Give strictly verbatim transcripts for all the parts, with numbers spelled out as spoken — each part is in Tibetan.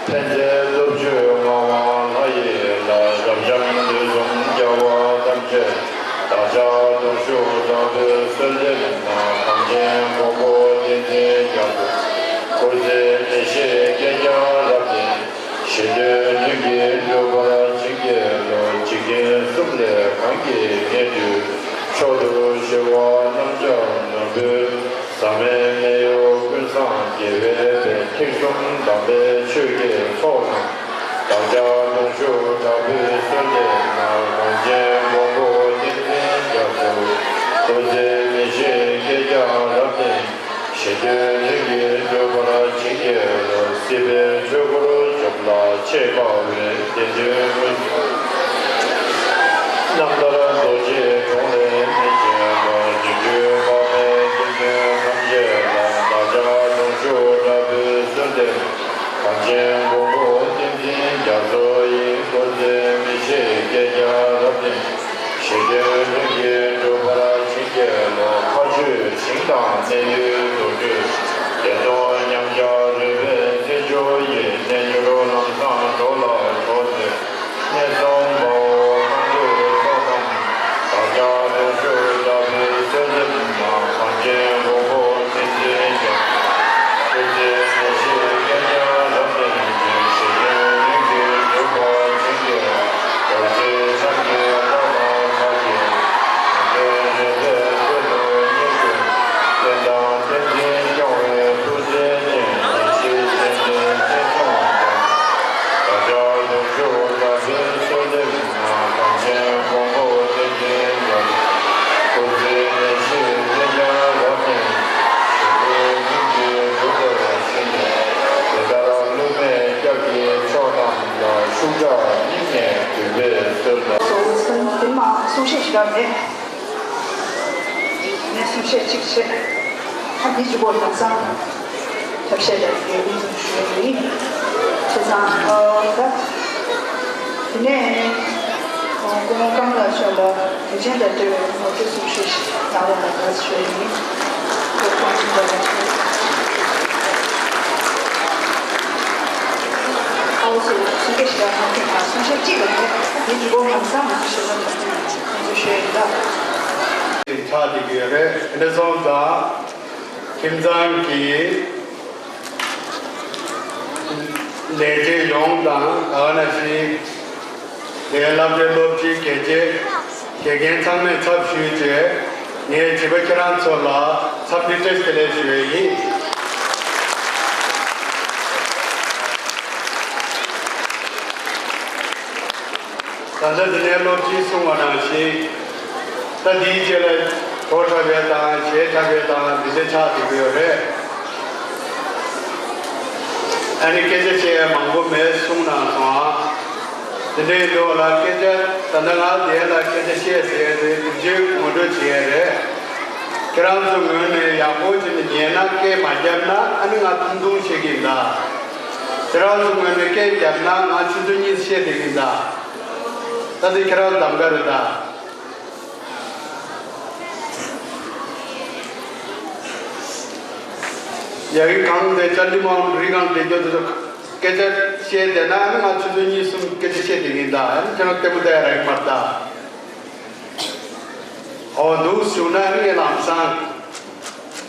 ཕན་མཛད་སྟོབས་བཅུའི་ངག་དབང་ལྷ་ཡི་ལྷ། རབ་འབྱམས་ལུས་ཟུངས་རྒྱལ་བ་ཐམས་ཅད། བདག་ཅག་གདུང་ཤུགས་དྲག་པོའི་གསོལ་འདེབས་མ། གངས་ཅན་མགོན་པོ་བསྟན་འཛིན་རྒྱ་མཚོ། སྐུ་ཚེ་མི་ཤིགས་བསྐལ་བརྒྱར་རབ་བརྟན། ཞི་དུལ་ལྷུན་གྱིས་གྲུབ་པར་བྱིན་གྱིས་རློབས། འཇིག་རྟེན་གསུམ་ལས་གང་གིས་མི་ཐུབ། མཆོག་ཏུ་ཞི་བ་རྣམ་རྒྱལ་ནོར་བུའི། ཟག་མེད་མེ་ཡོར་ཀུན་བཟང་རྒྱལ་བའི་དཔལ། ཐེག་གསུམ་དམ་པའི་ཆོས་ཀྱི་ཚོགས་རྣམས། བདག་ཅག་གདུང་ཤུགས་དྲག་པོའི་གསོལ་འདེབས་མ། གངས་ཅན་མགོན་པོ་བསྟན་འཛིན་རྒྱ་མཚོ། སྐུ་ཚེ་མི་ཤིགས་བསྐལ་བརྒྱར་རབ་བརྟན། ཞི་དུལ་ལྷུན་གྱིས་གྲུབ་པར་བྱིན་གྱིས་རློབས། སྲིད་པའི་ཆོས་འཁོར་འཇོམས་ལ་ཆེས་དཔའ་བའི། བདེན་དོན་དངོས་རྣམ་ཐར་རྡོ་རྗེའི་དྲུང་ལས་མི་ཕྱེད་པ། སྒྱུ་འཕྲུལ་འཕགས་པའི་བསྟན་དོན་ཐམས་ཅད་ལ། བདག་ཅག་གདུང་ཤུགས་དྲག་པོའི་གསོལ་འདེབས། གངས་ཅན་མགོན་པོ་བསྟན་འཛིན་རྒྱ་མཚོ་ཡི། སྐུ་ཚེ་མི་ཤིགས་བསྐལ་བརྒྱར་རབ་བརྟན། ཞི་དུལ་ལྷུན་གྱིས་གྲུབ་པར་བྱིན་གྱིས་རློབས། མཁའ་སྤྱོད་ཞིང་དང་གནས་ཡུལ་རྫུ་འཕྲུལ། བདེ་སྟོང་ཉམས་ཆག་རུས་པའི་རྩེ་འཇོ་ཡི། གནས་འགྱུར་ལམ་བཟང་འགྲོ་ལ་གྲོགས་མཛད། གནས་གསུམ་དཔའ་བོ་ཁམས་ཀུན་ཚོགས་རྣམས། བདག་ཅག་གདུང་ཤུགས་དྲག་པོའི་གསོལ་འདེབས་མ། གངས་ཅན་མགོན་པོ་བསྟན་འཛིན་རྒྱ། སྐུ་ཚེ་མི་ཤིགས་བསྐལ་བརྒྱར་རབ་བརྟན་ཅིང་། ཞི་དུལ་ལྷུན་གྱིས་གྲུབ་པར་བྱིན་གྱིས་རློབས། རྡོ་རྗེ་འཆང་གི་གོ་འཕང་མཆོག་གི། ཡོན་ཏན་རོལ་པའི་ཚུལ་དུ་སྙེག་གྱུར། བསྟན་དང་བསྟན་འཛིན་སྐྱོང་བའི་ཐུགས་རྗེ་ཅན། ཡེ་ཤེས་སྤྱན་ལྡན་ཐེག་མཆོག་རྒྱལ། བདག་ཅག་གདུང་ཤུགས་དྲག་པོའི་གསོལ་འདེབས་མ། གངས་ཅན་མགོན་པོ་བསྟན་འཛིན་རྒྱ་མཚོ། སྐུ་ཚེ་མི་ཤིགས་བསྐལ་བརྒྱར་རབ་བརྟན། ཞི་དུལ་ལྷུན་གྱིས་གྲུབ་པར་བྱིན་གྱིས། དེ་ལྟར་བསླུ་མེད་སྐྱབས་ཀྱི་མཆོག་རྣམས་ལ། ཤུགས་དྲག་སྙིང་ནས་འདུད་པའི་གསོལ་བ། སོ་སོ་དེ་མ་གསུང་བཤད་ཞིག་རག་མེད། ངས་གསུང་བཤད་གཅིག་བྱས། ད་འདི་གཅིག་པོ་ལམ་སང་ཐབས་ཤེས་དང་དེ་འདྲའི་ཞུ་ཡ་ཡིན། བྱས་ཙང་ཨ་ད་དེ་ནས་སྐུ་ངོ་ཀམ་ལགས་མཆོག་ལ་དུས་ཆེན་དང་འབྲེལ་བའི་ངོ་སྤྲོད་གསུང་བཤད་ཞིག་གནང་རོགས་གནང་ཞུ་ཡ་ཡིན། སྐུ་ངོ་ཀམ་ལགས་མཆོག་ཨའོ་སུ་གསུང་བཤད་ཞིག་གནང་ཐུབ་ན། གསུང་བཤད་གཅིག་ལ་ནས་དེ་གཅིག་པོ་ལམ་སང་ང་ཚོ་ཞུ་ན་ཐུབ་ན་ཁོང་ཚོས་ཞུ་ཡ་ཡིན་ད། ཆགས་བསྡད་ཀྱི་ཡོད་རེད། དེ་འདྲ་སོང་ཙང་ཁྱིམ་ཚང་གི་ལས་བྱེད་ཡོངས་དང་། ད་ག་ནང་བཞིན་ལས་སློབ་གྲྭའི་སློབ་སྤྱི་དགེ་ཆེ་དགེ་རྒན་ཚང་མས་ཚབ་ཞུས་བྱས། ངས་བྱིས་པ་ཁྱེད་རང་ཚོ་ལ་འཚམས་འདྲི་བཀྲ་ཤིས་བདེ་ལེགས་ཞུ་ཡས་ཡིན། ད་ལྟ་འདི་ནས་སློབ་སྤྱིས་གསུངས་པ་ནང་བཞིན། ད་འདིའི་རྗེས་ལ་གྲོགས་འཁྲབ་ཡས་དང་གཞས་འཁྲབ་ཡས་དང་འདི་འདྲ་ཆགས་བསྡད་ཀྱི་ཡོད་རེད། ཨ་ནི་སྐད་ཆ་བཤད་ཡས་མང་པོ་མེད་གསུངས་གནང་སོང་ཨ། དེ་འདྲ་ཡིན་དུས་ལ་སྐད་ཆ་ད་ལྟ་ང་འདིའི་ལ་སྐད་ཆ་བཤད་ཟེར་ཡས་དེ་དུས་ཆེན་ངོ་སྤྲོད་བྱེད་ཡས་རེད། ཁྱེད་རང་ཚོ་ངོས་ནས་ཡག་པོ་བྱས་ནས་ཉན་ན། སྐད་མ་བརྒྱབ་ན་ཨ་ནི་ང་ཐུང་ཐུང་བཤད་ཀྱི་ཡིན་ད། ཁྱེད་རང་ཚོ་ངོས་ནས་སྐད་བརྒྱབ་ན་ང་ཆུ་ཚོད་གཉིས་བཤད་བསྡད་ཀྱི་ཡིན་ད། ད་དེ་ཁྱེད་རང་གདམ་ག་རེད་ད། ཡ་གི་གང་དེ་ཅན་དི་མང་རི་གང་དེ་ཚོ་སྐད་ཆ་བཤད་བསྡད་ན་ཨ་ནི་ང་ཆུ་ཚོད་གཉིས་གསུམ་སྐད་ཆ་བཤད་བསྡད་ཀྱི་ཡིན་ད། ཨ་ནི་ཁྱེད་རང་ལྟད་མོ་ལྟ་ཡ་རག་གི་མ་རེད་ད། འོ་འདུག་བྱུང་ན་ངས་ལམ་སང་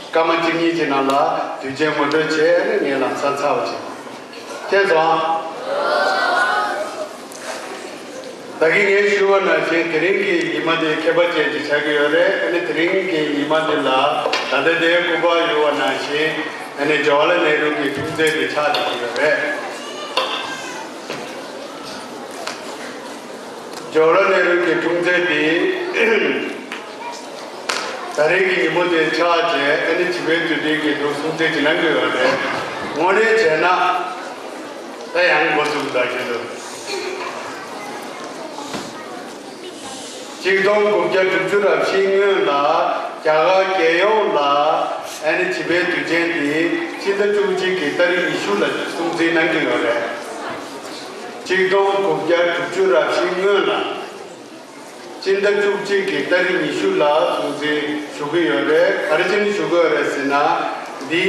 སྐར་མ་གཅིག་གཉིས་ཀྱི་ནང་ལ་དུས་ཆེན་ངོ་སྤྲོད་བྱས་ནས་ངས་ལམ་སང་ཚར་བ་བྱེད། མཁྱེན་སོང་། ད་གིན་ངས་ཞུས་པ་ནང་བཞིན་དེ་རིང་གི་ཉི་མ་དེ་ཁྱད་པར་ཅན་ཅིག་ཆགས་ཀྱི་ཡོད་རེད། ཨ་ནི་དེ་རིང་གི་ཉི་མ་འདི་ལ་ད་ལྟ་དེའི་སྐུ་པར་ཡོད་པ་ནང་བཞིན་ཨ་ནི་ཇ་ཝ་ལ་ནེ་རུ་གི་འཁྲུངས་ཚེས་དེ་ཆགས་བསྡད་ཀྱི་ཡོད་རེད། ཇ་ཝ་ལ་ནེ་རུ་གི་འཁྲུངས་ཚེས་འདི་ད་རེས་ཀྱི་ཉིན་མོ་དེ་ཆགས་བྱས་ཨ་ནི་བྱིས་པའི་དུས་དྲན་གྱི་འདུག་སྲུང་བརྩི་ཅིག་གནང་གི་ཡོད་རེད། དངོས་གནས་བྱས་ན་ད་ཡང་འགོ་ཚུགས་ད་ཁྱེད་ཚོ། གཅིག་སྟོང་དགུ་བརྒྱ་དྲུག་ཅུ་རེ་བཞིའི་སྔོན་ལ་རྒྱ་གར་རྒྱལ་ཡོངས་ལ་ཨ་ནི་བྱིས་པའི་དུས་ཆེན་འདི་སྤྱི་ཟླ་བཅུ་གཅིག་གི་ཏ་རིག་ཉི་ཤུ་ལ་སྲུང་བརྩི་གནང་གི་ཡོད་རེད། གཅིག་སྟོང་དགུ་བརྒྱ་དྲུག་ཅུ་རེ་བཞིའི་སྔོན་ལ། སྤྱི་ཟླ་བཅུ་གཅིག་གི་ཏ་རིག་ཉི་ཤུ་ལ་སྲུང་བརྩི་ཞུ་གི་ཡོད་རེད། ག་རེ་བྱས་ནས་ཞུ་གི་ཡོད་རེད་ཟེར་ན། འདི་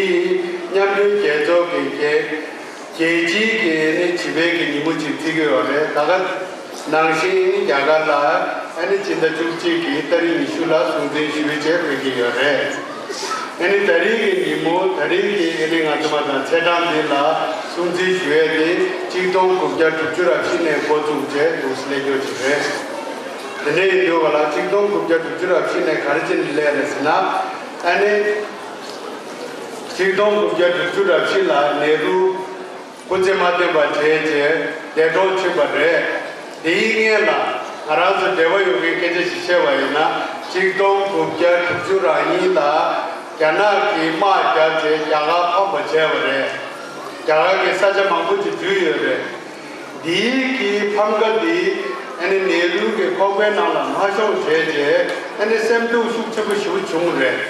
མཉམ་འབྲེལ་རྒྱལ་ཚོགས་ཀྱི་རྒྱལ་རྒྱལ་སྤྱིའི་གི་ནི་ པའི་གི་ཉིན་མོ་ཅིག་བརྩི་གི་ཡོད་རེད། ད་ག་ནང་བཞིན་རྒྱ་གར་ལ་ཨ་ནི་སྤྱི་ཟླ་བཅུ་གཅིག་གི་ཏ་རིག་ཉི་ཤུ་ལ་སྲུང་བརྩི་ཞུ་བྱས་ཕེབས་ཀྱི་ཡོད་རེད། ཨ་ནི་ད་རིང་གི་ཉིན་མོ་ད་རིང་གི་ཨ་ནི་ང་ཚོ་མ་དང་ཚེས་གྲངས་འདི་ལ་སྲུང་བརྩི་ཞུ་ཡས་དེ་གཅིག་སྟོང་དགུ་བརྒྱ་དྲུག་ཅུ་རེ་བཞི་ནས་འགོ་བཙུགས་བྱས་འདུག་སླེབས་རྒྱུ་ཅིག་རེད། དེ་འདྲ་ཡིན་དུས་ག་ལ་གཅིག་སྟོང་དགུ་བརྒྱ་དྲུག་ཅུ་རེ་བཞི་ནས་ག་རེ་བྱས་ནས་སླེབས་རེད་ཟེར་ན། ཨ་ནི་གཅིག་སྟོང་དགུ་བརྒྱ་དྲུག་ཅུ་རེ་བཞི་ལ་ནེ་རུ་སྐུ་ཚེ་མ་བརྟན་པ་བྱས་རྗེས་འདས་གྲོངས་ཕྱིན་པ་རེད། འདིའི་སྔོན་ལ་ང་རང་ཚོ་འབྲེལ་བ་ཡོད་མཁན་སྐད་ཆ་ཞིག་བཤད་པ་ཡིན་ན། གཅིག་སྟོང་དགུ་བརྒྱ་དྲུག་ཅུ་རེ་གཉིས་ལ་རྒྱ་ནག་གིས་དམག་བརྒྱབ་རྗེས་རྒྱ་གར་ཕམ་པ་བྱས་པ་རེད། རྒྱ་གར་གྱི་ས་ཆ་མང་པོ་ཅིག་འཇུས་ཡོད་རེད། འདིའི་གི་ཕམ་ཁ་འདི་ཨ་ནི་ནེ་རུ་གི་ཁོག་པའི་ནང་ལ་མ་ཤོང་བྱས་རྗེས་ཨ་ནི་སེམས་སྡུག་ཤུགས་ཆེན་པོ་ཞེ་པོ་བྱུང་རེད།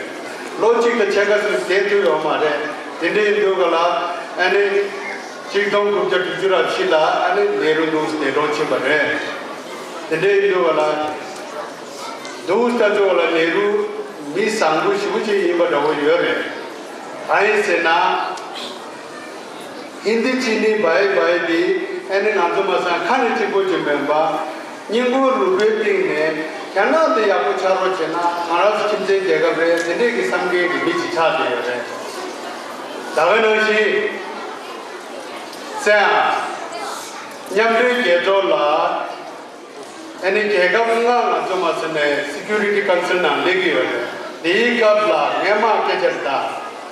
ལོ་གཅིག་དང་ཕྱེད་ཀ་ཙམ་བསྡད་ཐུབ་ཡོད་མ་རེད། དེ་འདྲ་ཡིན་དུས་ག་ལ་ཨ་ནི་གཅིག་སྟོང་དགུ་བརྒྱ་དྲུག་ཅུ་རེ་བཞི་ལ་ཨ་ནི་ནེ་རུ་འདུག་འདས་གྲོངས་ཕྱིན་པ་རེད། དེ་འདྲ་ཡིན་དུས་ག་ལ་འདུག་ལྟ་ཚོད་ལ་ནེ་རུ་མི་བཟང་པོ་ཞེ་པོ་ཅིག་ཡིན་པ་འདྲ་བོ་ཡོད་རེད། གང་ཡིན་ཟེར་ན། ཧིན་དི་ཅི་ནི་བྷའི་བྷའི་འདི་ཨ་ནི་ང་ཚོ་མ་སང་ཁ་ནས་གཅིག་པོ་ཅིག་མིན་པ། སྙིང་ཁུང་རུས་པའི་གཏིང་ནས་རྒྱ་ནག་འདི་ཡག་པོ་ཆགས་རོགས་བྱས་ན་ང་རང་ཚོ་ཁྱིམ་མཚེས་རྒྱལ་ཁབ་རེད། དེ་འདྲས་ཀྱི་བསམ་མཁན་གྱི་མི་ཅིག་ཆགས་བསྡད་ཡོད་རེད། ད་ག་ནང་བཞིན་སེ་ཨ་མཉམ་འབྲེལ་རྒྱལ་ཚོགས་ལ། ཨ་ནི་རྒྱལ་ཁབ་ལྔ་ང་ཚོ་མ་ཟིན་ནས་Security Council ནང་སླེབས་ཀྱི་ཡོད་རེད། དེའི་སྐབས་ལ་སྔས་མ་སྐད་ཆ་རེད་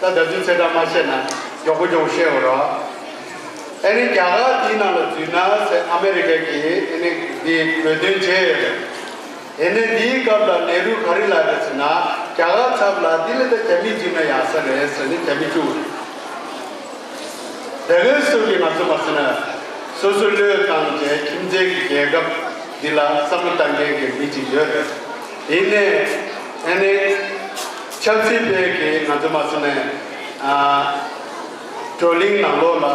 ད། ད་ད་དུང་ཚེ་ཐར་མ་བཤད་ན་མགྱོགས་པོ་མགྱོགས་པོ་བཤད་འོ་རོགས། ཨ་ནི་རྒྱ་གར་དེའི་ནང་ལ་འཛུལ་ན་ཟེར་ཨ་མེ་རི་ཀ་གིས་ཨ་ནི་འདི་གྲོས་མཐུན་བྱས་ཡོད་རེད། དེ་ནས་འདིའི་སྐབས་ལ་ནེ་རུ་ག་རེ་ལབ་རེད་ཟེར་ན། རྒྱ་གར་ཚབ་ལ་འདི་ལ་ད་རྒྱ་མི་འཛུལ་ན་ཡག་ས་རེད་ཟེར་ནས་རྒྱ་མི་བཅུག་རེད། དེ་གའི་སུ་གིས་ང་ཚོ་མ་ཟེར་ན་སོ་སོ་བློས་བཏང་བྱས་ཁྱིམ་མཚེས་ཀྱི་རྒྱལ་ཁབ་འདི་ལ་བསམ་བློ་བཏང་མཁན་གྱི་མི་གཅིག་ཡོད་རེད། ཡིན་ནའི་ཨ་ནི་ཆབ་སྲིད་པའི་གི་ང་ཚོ་མ་ཟེར་ན་ཨ་བགྲོ་གླེང་ནང་ལོགས་ལ་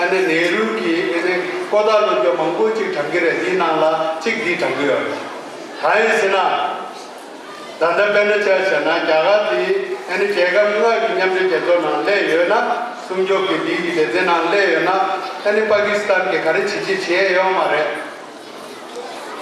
ཨ་ནི་ནེ་རུ་གི་ཨ་ནི་ཀོ་ཐག་ལོག་རྒྱུ་མང་པོ་ཅིག་དྲངས་ཀྱི་རེད། དེའི་ནང་ལ་གཅིག་འདི་དྲངས་ཀྱི་ཡོད་རེད། གང་ཡིན་ཟེར་ན། ད་ལྟ་དཔེར་ན་ཆ་བཞག་ན་རྒྱ་གར་དེ་ཨ་ནི་རྒྱལ་ཁབ་ལྔ་གི་མཉམ་འབྲེལ་རྒྱལ་ཚོགས་ནང་སླེབས་ཡོད་ན། སྲུང་སྐྱོབ་ཀྱི་ལྡི་ལི་སྡེ་ཚན་ནང་སླེབས་ཡོད་ན། ཨ་ནི་པ་ཀི་སི་ཐན་གྱིས་ག་རེ་བྱེད་ཅི་བྱེད་ཡོད་མ་རེད།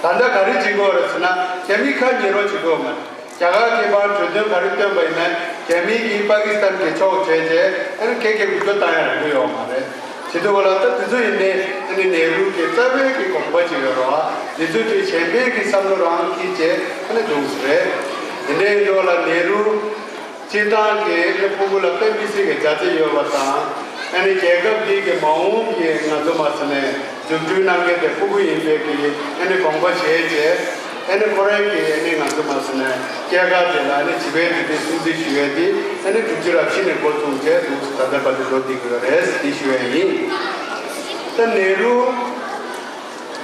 ད་ལྟ་ག་རེ་བྱེད་དགོས་རེད་ཟེར་ན་རྒྱ་མི་ཁ་ཉན་རོགས་བྱེད་དགོས་མ་རེད། རྒྱ་གར་གྱིས་ཕར་གྲོས་མཐུན་ག་རེ་བཏོན་པ་ཡིན་ན་རྒྱ་མི་གིས་པ་ཀི་སི་ཐན་གྱི་ཕྱོགས་བྱས་རྗེས་ཨ་ནི་ཁེ་ཁེ་འུར་སྒྲོག་བཏང་ཡ་རག་གི་ཡོད་མ་རེད། བྱེད་དུས་བ་ལ་ད་དེ་ཚོ་ཡིན་ནའི་ཨ་ནི་ནེ་རུ་གི་རྩ་བའི་གི་དགོངས་པ་ཅིག་ཡོད་རེད་བ། དེ་ཚོ་དེ་གཞན་པའི་གི་བསམ་བློ་རང་འཁྱེར་བྱས་ཨ་ནི་འདུག་ཟེར་རེད། དེ་འདྲའི་འགྲོ་ལ་ནེ་རུ་སྤྱིར་བཏང་གི་ཨ་ནི་ཕྲུ་གུ་ལ་དཔེ་མི་སྲིད་ཀྱི་མཛའ་བརྩེ་ཡོད་པ་དང་། ཨ་ནི་རྒྱལ་ཁབ་འདི་གི་མ་འོངས་ཀྱི་ང་ཚོ་མ་ཟེར་ནས་འཛུགས་སྐྲུན་གནང་མཁན་དེ་ཕྲུ་གུ་ཡིན་པའི་གི་ཨ་ནི་དགོངས་པ་བཞེས་བྱས། ཨ་ནི་ཁོ་རང་གི་ཨ་ནི་ང་ཚོ་མ་ཟེར་ནས་སྐྱེས་སྐར་དེ་ལ་ཨ་ནི་བྱིས་པའི་དུས་དེབ་སྲུང་བརྩི་ཞུ་ཡས་དེ་ཨ་ནི་དྲུག་ཅུ་རེ་བཞི་ནས་འགོ་བཙུགས་བྱས་འདུག་ད་ལྟ་བར་དུ་འགྲོ་བསྡད་ཀྱི་ཡོད་རེད། དེ་ཞུ་ཡས་ཡིན། ད་ནེ་རུ་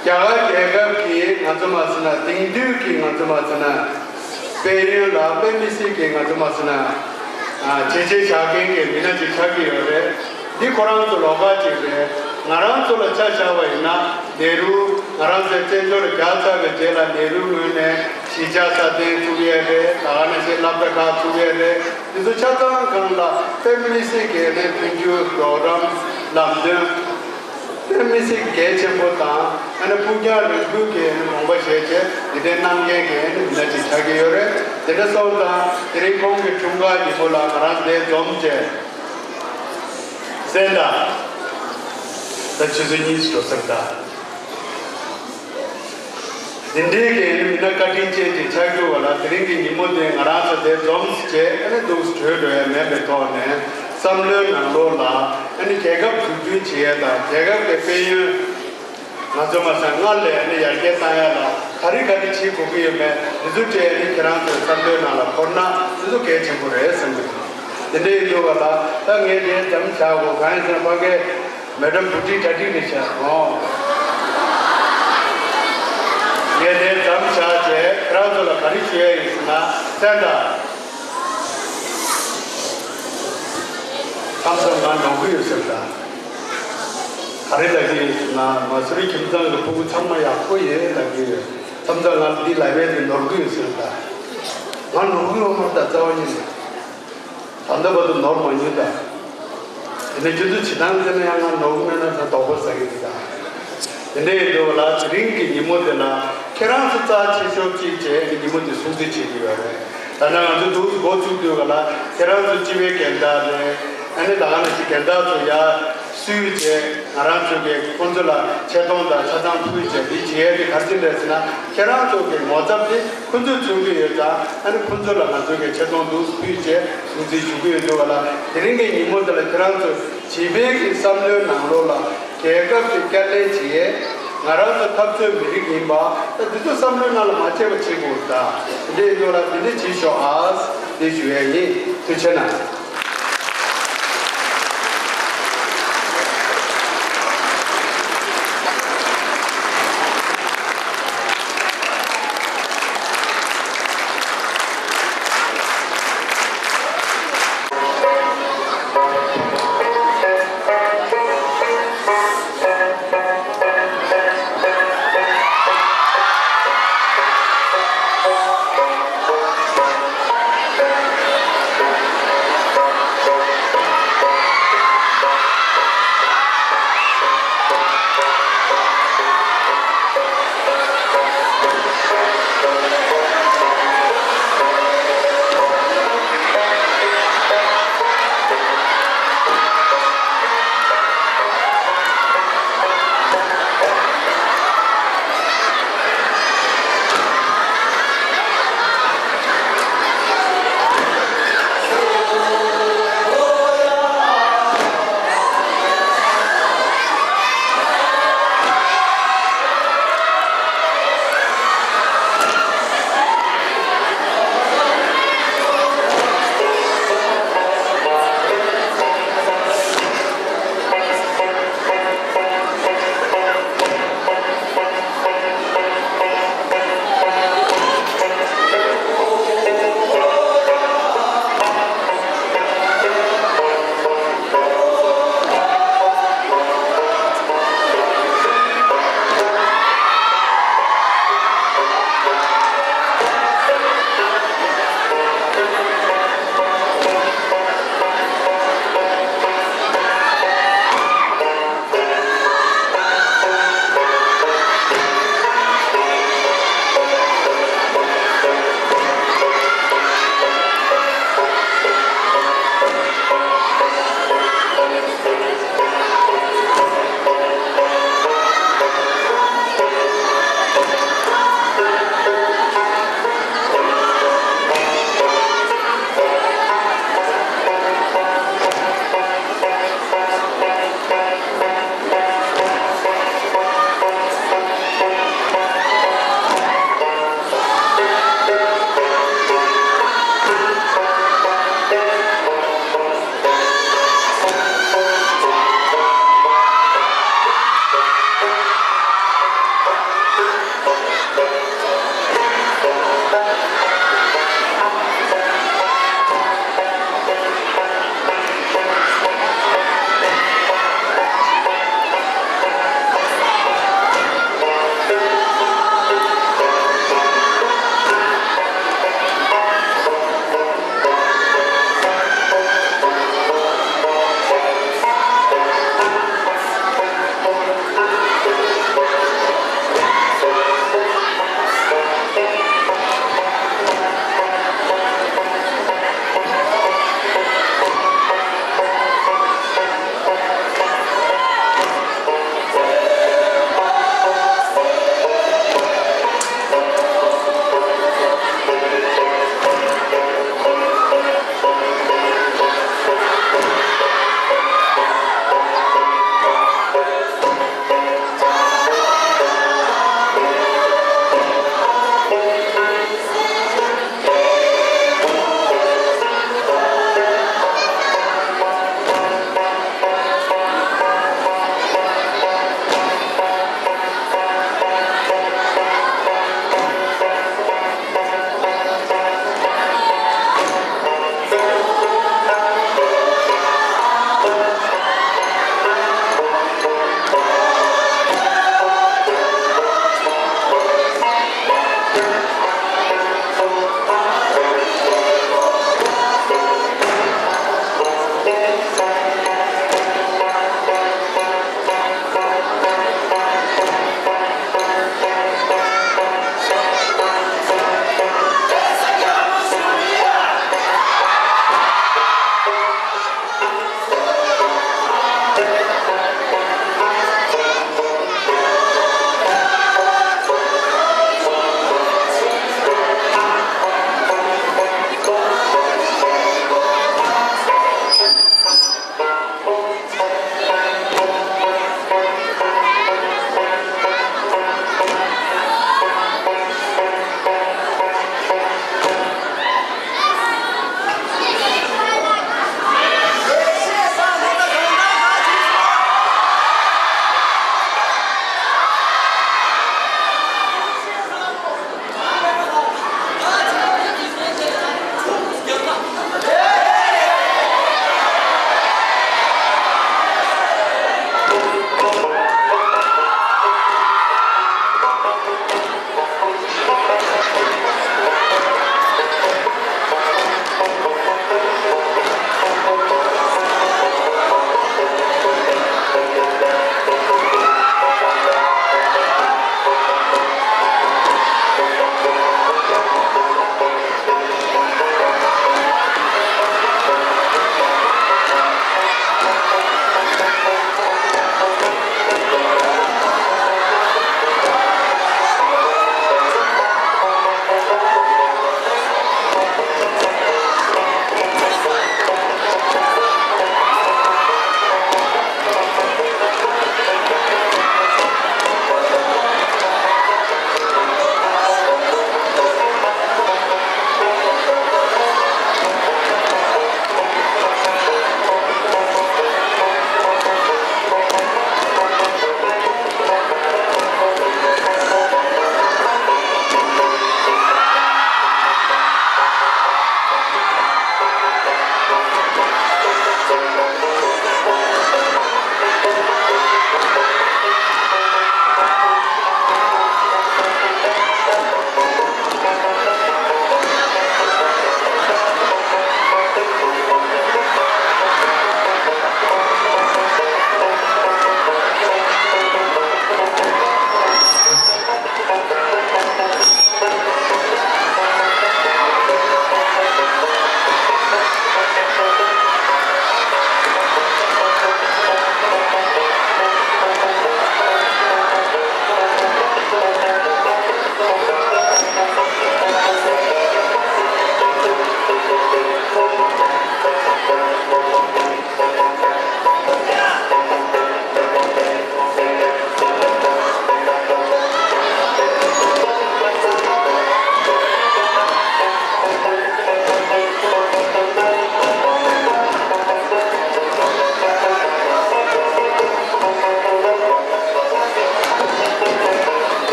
རྒྱ་གར་རྒྱལ་ཁབ་ཀྱི་ང་ཚོ་མ་ཟེར་ན་དེང་དུས་ཀྱི་ང་ཚོ་མ་ཟེར་ན་དཔལ་ཡོན་ལ་དཔེ་མི་སྲིད་ཀྱི་ང་ཚོ་མ་ཟེར་ན་བྱས་རྗེས་བཞག་མཁན་གྱི་མི་སྣ་ཅིག་ཆགས་ཀྱི་ཡོད་རེད། འདི་ཁོ་རང་ཚོ་ལོགས་ཀ་ཅིག་རེད། ང་རང་ཚོ་ལ་ཆ་བཞག་པ་ཡིན་ན་ནེ་རུ་ང་རང་ཚོའི་བཙན་བྱོལ་ལ་རྒྱ་ཚ་བའི་རྗེས་ལ་ནེ་རུ་ངོས་ནས་གཞིས་ཆགས་སྲ་བརྟན་བཙུགས་ཡས་རེད། ད་ག་ནང་བཞིན་སློབ་གྲྭ་ཁག་བཙུགས་ཡས་རེད། འདི་ཚོ་ཆ་ཚང་སྒང་ལ་དཔེ་མི་སྲིད་ཀྱི་ནས་མཐུན་འགྱུར་རོགས་རམ་ལམ་སྟོན། དཔེ་མི་སྲིད་གལ་ཆེན་པོ་དང་ཨ་ནི་ཕུགས་རྒྱང་རིང་པོའི་གི་ཨ་ནི་དགོངས་པ་བཞེས་བྱས་འདི་འདྲའི་གནང་མཁན་གྱི་ཨ་ནི་མི་སྣ་ཅིག་ཆགས་ཀྱི་ཡོད་རེད། དེ་འདྲ་སོང་ཙང་དེ་རིང་ཁོང་གི་འཁྲུངས་སྐར་ཉིན་མོ་ལ་ང་རང་འདིར་འཛོམས་བྱས། གསན་དང་། ད་ཆུ་ཚོད་གཉིས་སུ་འགྲོ་ས་རེད་ད། འདི་འདྲའི་གི་ཨ་ནི་མི་སྣ་བཀའ་དྲིན་ཅན་ཅིག་ཆགས་རྒྱུ་བ་ལ་དེ་རིང་གི་ཉིན་མོ་འདི་ང་རང་ཚོ་འདིར་འཛོམས་བྱས་ཨ་ནི་འདུག་སེ་བྲོས་འགྲོ་ཡ་མེད་པའི་ཐོག་ནས་བསམ་བློའི་ནང་ལོགས་ལ་ཨ་ནི་རྒྱལ་ཁབ་འཛུགས་སྐྲུན་བྱེད་ཡ་དང་རྒྱལ་ཁབ་ཀྱི་དཔལ་ཡོན། ང་ཚོ་མ་ཟད་སྔར་ལས་ནི་ཡར་རྒྱས་བཏང་ཡ་ལ་ག་རེ་ག་རེ་བྱེད་དགོས་ཀྱི་ཡོད་མེད་འདི་ཚོ་བཅས་ནི་ཁྱེད་རང་ཚོའི་བསམ་བློའི་ནང་ལ་འཁོར་ན་འདི་ཚོ་གལ་ཆེན་པོ་རེད་བསམ་གྱི་འདུག་དེ་འདྲ་ཡིན་དུས་ག་ལ་ད་ངས་དེ་འདྲ་བྱ་དགོས་གང་ཡིན་ཟེར་ན་ཕ་གིའི་མེ་ཌམ་བུ་ཁྲིད་གྲ་སྒྲིག་རེད་བྱ་ཨོ། ངས་དེ་འདྲ་བྱ་བྱས་ཁྱེད་རང་ཚོ་ལ་ག་རེ་ཞུ་ཡ་ཡིན་ཟེར་ན་གསན་དང་། ཁམས་སངས་ང་ནོར་གི་ཡོད་ཟེར་ད། ག་རེ་ལབ་ཀྱི་ཡོད་ཟེར་ན་མ་སུ་རི་ཁྱིམ་ཚང་གི་ཕྲུ་གུ་ཚང་མ་ཡག་པོ་ཡོད་ལབ་ཀྱི་ཡོད། མཚམས་མཚམས་ང་འདི་ལབ་པའི་དེ་ནོར་གི་ཡོད་ཟེར་ད། ང་ནོར་གི་ཡོད་མ་རེད་ད་རྩ་བ་ཉིད་ནས། ད་ལྟ་བར་དུ་ནོར་མ་མྱོང་ད། དེ་ནས་ཁྱོད་ཚོ་བྱེད་སྟངས་དེ་ན་ཡང་ང་ནོར་གི་མེད་ན་ད་དོགས་པ་ཟ་གི་འདུག་ད། དེ་འདྲ་ཡིན་དུས་ལ་དེ་རིང་གི་ཉིན་མོ་དེ་ལ་ཁྱེད་རང་ཚོ་རྩ་ཆེ་ཤོས་གཅིག་བྱས་ཀྱི་ཉིན་མོ་དེ་སྲུང་བརྩི་བྱེད་ཀྱི་ཡོད་རེད། ད་ནང་ང་ཚོ་འདུག་འགོ་བཙུགས་དུས་ག་ལ་ཁྱེད་རང་ཚོ་སྤྱི་པའི་འགན་བདག་རེད། ཨ་ནི་ད་ག་ནང་བཞིན་འགན་བདག་ཚོ་ཡར་བསུས་བྱས་ང་རང་ཚོ་གིས་ཁོང་ཚོ་ལ་ཆེ་མཐོང་དང་ཆ་ཚང་ཕུལ་བྱས་འདི་བྱེད་ཡས་དེ་ག་རེ་རེད་ཟེར་ན། ཁྱེད་རང་ཚོ་གི་ངོ་ཚབ་དེ་ཁོ་ཚོས་མཚོན་གྱི་ཡོད་ཙང་། ཨ་ནི་ཁོ་ཚོ་ལ་ང་ཚོ་གིས་ཆེ་མཐོང་འདུག་ཕུལ་བྱས་སྲུང་བརྩི་ཞུ་གི་ཡོད་འདུག་ག་ལ། དེ་རིང་གི་ཉིན་མོ་འདི་ལ་ཁྱེད་རང་ཚོ་བྱིས་པའི་གི་བསམ་བློའི་ནང་ལོགས་ལ་རྒྱལ་ཁབ་ཀྱི་བསྐྱར་ལས་བྱེད་ཡས། ང་རང་ཚོ་འཐབ་རྩོད་མི་རིགས་ཡིན་པ་ད་འདི་ཚོ་བསམ་བློའི་ནང་ལ་མ་བརྗེད་པ་བྱེད་དགོས། ད་འདི་འདྲའི་ཡོད་ལ་འདི་འདྲ་བྱེད་ཤོག་ཨ། འདི་ཞུ་ཡས་ཡིན། ཐུགས་རྗེ་གནང་།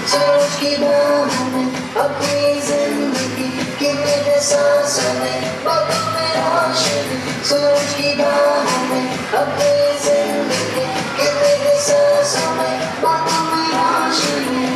सोच की बाहों में अपनी जिंदगी की मेरे सांसों में बातों में रोशनी। सोच की बाहों में अपनी जिंदगी की मेरे सांसों में बातों में रोशनी।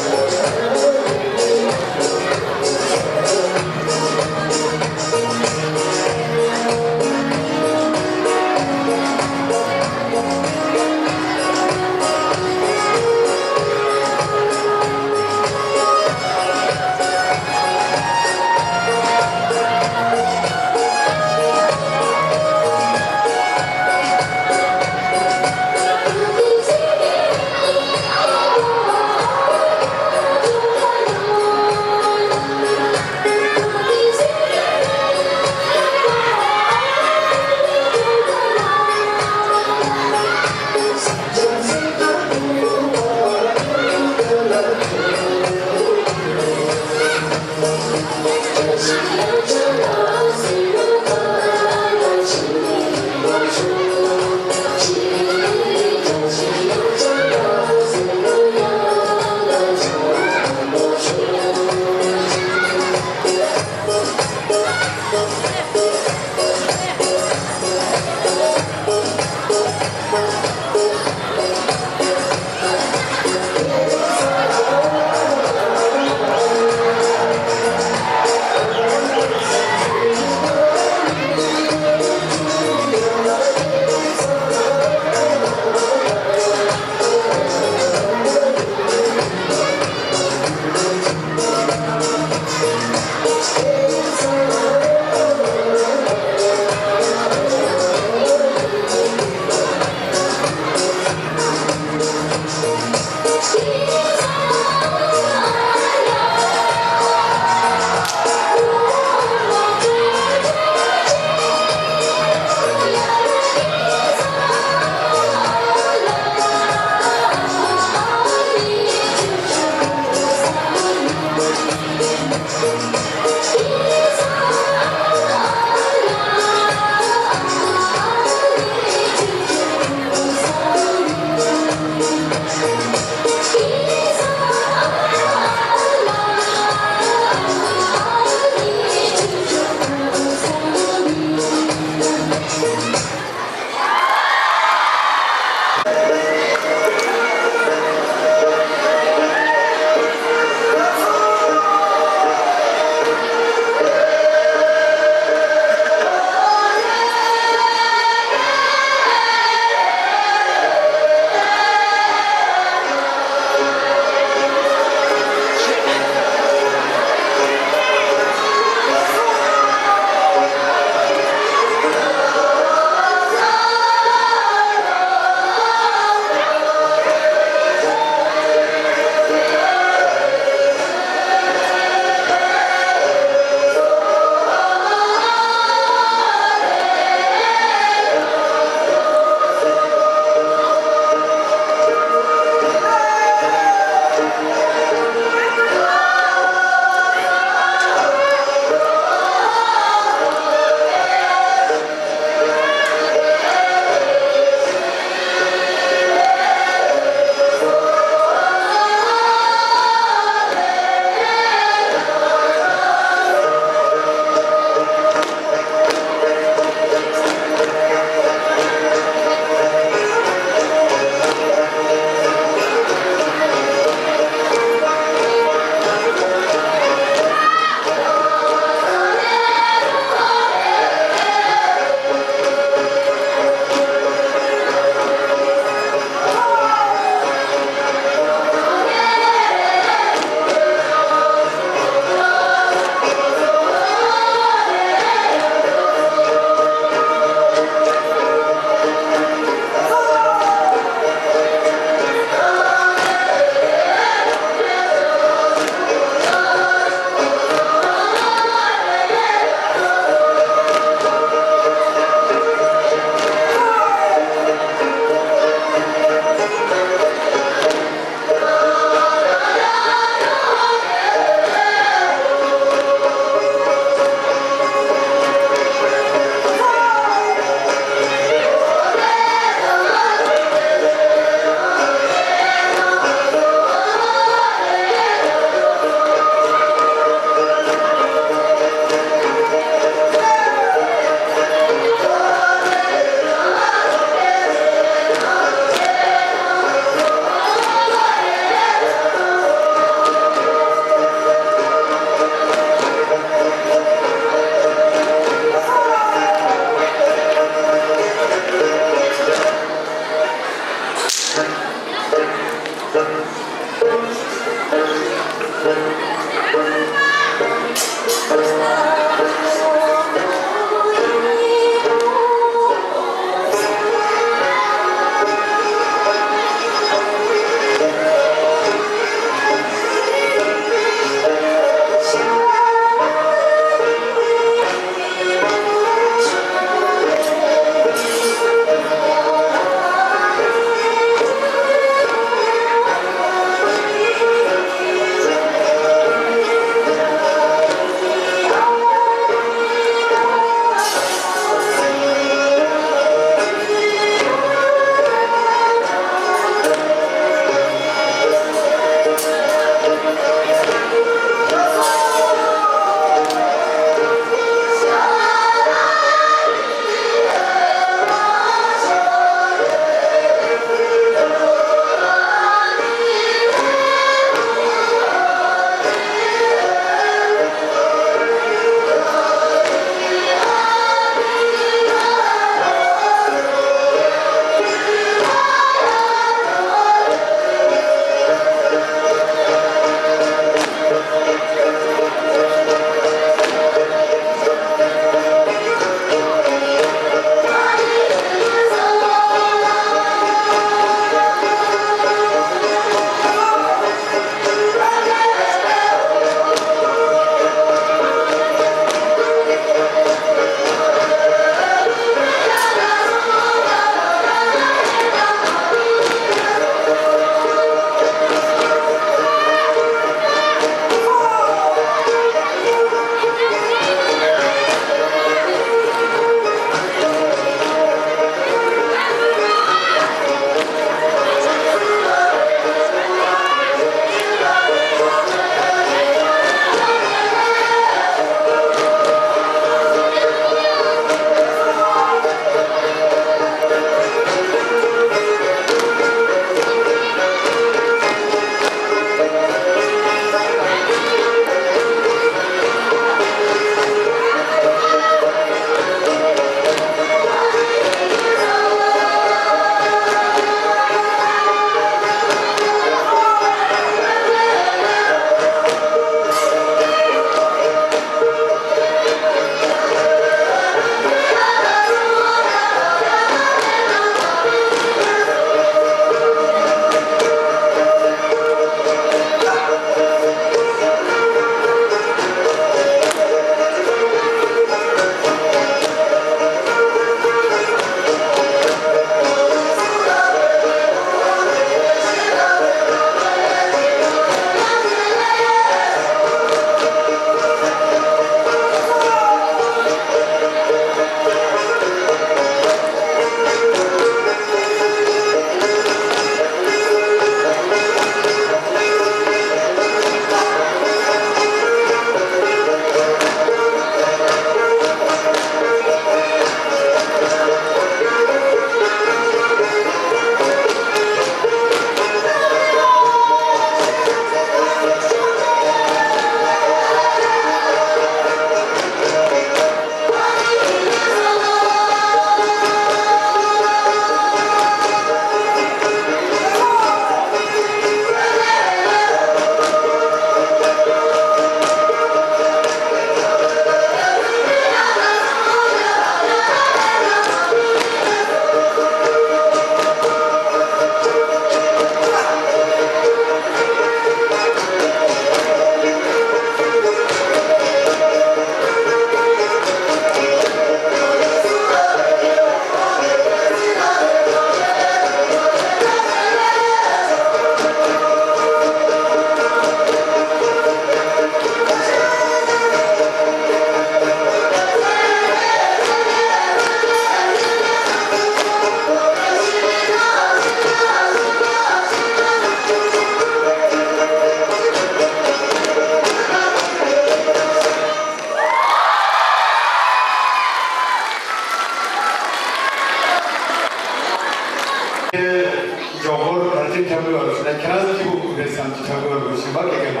འཁྲབ་དགོས་པ་ཞིག་ན་ཁྱེད་རང་ཚོ་སྐྱིད་པོ་དགོས་རེད་བསམ་གྱི་འཁྲབ་དགོས་པ་ཞིག་མ་གེ་གེ་མ་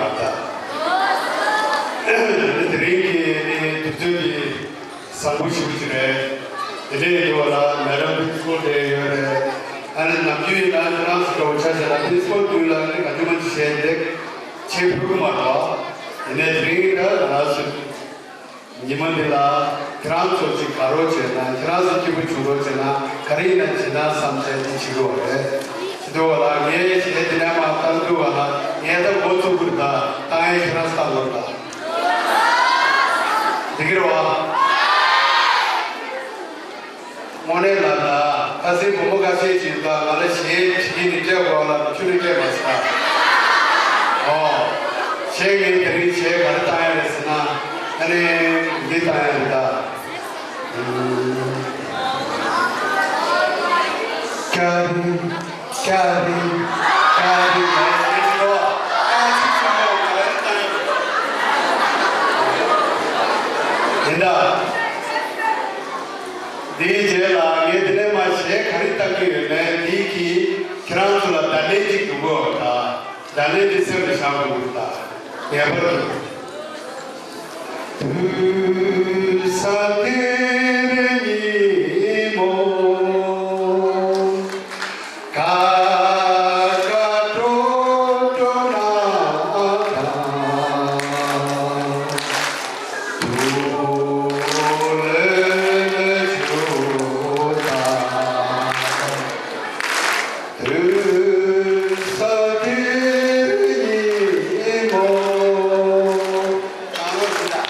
ད། དེ་རིང་གི་ནི་དུས་ཚོད་ཀྱི་བཟང་པོ་ཞིག་ཅིག་རེད། དེ་འདྲའི་ཡོད་ལ་མེ་རམ་པི་སི་ཀོལ་དེ་ཡོད་རེད། ཨ་ནི་ནམ་རྒྱུན་ཡིན་ན་ཁྱེད་རང་ཚོ་འགྲོ་ཆ་བྱས་ན་པི་སི་ཀོལ་དུས་ལ་ནི་ག་དུས་མ་ཅིག་བྱས་འདེགས་བྱེད་ཕོད་ཀྱི་མ་རེད། དེ་ནས་དེ་རིང་ད་ང་རང་ཚོ། ཉི་མ་འདི་ལ་ཁྱེད་རང་ཚོ་ཅིག་དགའ་རོགས་བྱས་ན་ཁྱེད་རང་ཚོ་སྐྱིད་པོ་བྱུང་རོགས་བྱས་ན་ག་རེ་ཡིན་ན་བྱེད་ན་བསམ་བྱས་འདི་བྱེད་དགོས་པ་རེད། བྱེད་དགོས་པ་ལ་ངས་བྱས་འདི་ནས་མ་བཏང་དུས་པ་ལ་ངས་ད་འགོ་ཚུགས་དགོས་རེད། ད་བཏང་ཡས་ཁྱེད་རང་ཚོ་བཏང་དགོས་རེད། ད་འདི་གི་རེད་བ། དངོས་གནས་ལབ་ན་ཁ་སང་བུ་མོ་ཁ་ཤས་ཅིག་ད་ང་ལ་གཞས་བྲིས་ནས་སྤྲད་དགོས་ལབ་ཁྱོན་ནས་སྤྲད་མ་སོང་། ཨོ། གཞས་ངས་དེ་རིང་གཞས་ག་རེ་བཏང་ཡ་རེད་ཟེར་ན་ཨ་ནི་འདི་བཏང་ཡ་རེད་ད། ཀྱ་རི་ཀྱ་རི་ཀྱ་རི་ལབ་ཡ་རེད་ད། ཡིན་ད། འདིའི་རྗེས་ལ་ངས་དེ་ནས་མ་གཞས་ག་རེ་བཏང་གི་ཡོད་མེད་འདི་གིས་ཁྱེད་རང་ཚོ་ལ་བརྡ་ལན་ཅིག་འདུག་གོ་ད། བརྡ་ལན་འདི་སེམས་ལ་བཞག་དགོས་ཀྱི་ད། ངེས་པར་དུ། དུས་ས་དེར་ཉིན་མོ། ཀ་ཀ་ཀྲོ་ཀྲོ་ན་ད། དུ་ལེ་ལེ་ཆུ་ད། དུས་ས་དེར་ཉིན་མོ། ད་ལོ་ཟིན་ད།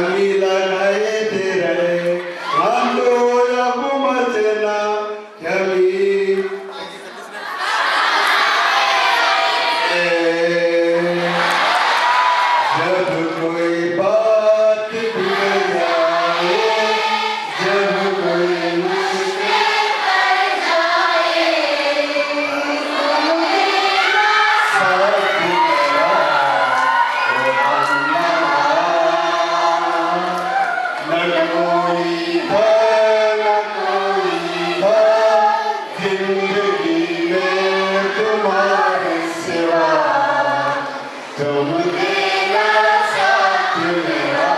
མི་ལ་ང་ཡི་དེ་རེད། ང་ཚོ་ཡག་པོ་མ་བྱས་ན་རྒྱ་མི། जब कोई बात बिगड़ जाए, जब कोई मुश्किल पड़ जाए, तुम मेरा साथ मेरा, ओ अल्लाह। न कोई था, न कोई था, जिंदगी में तुम्हारे सिवा, तुम थे ना साथ मेरा।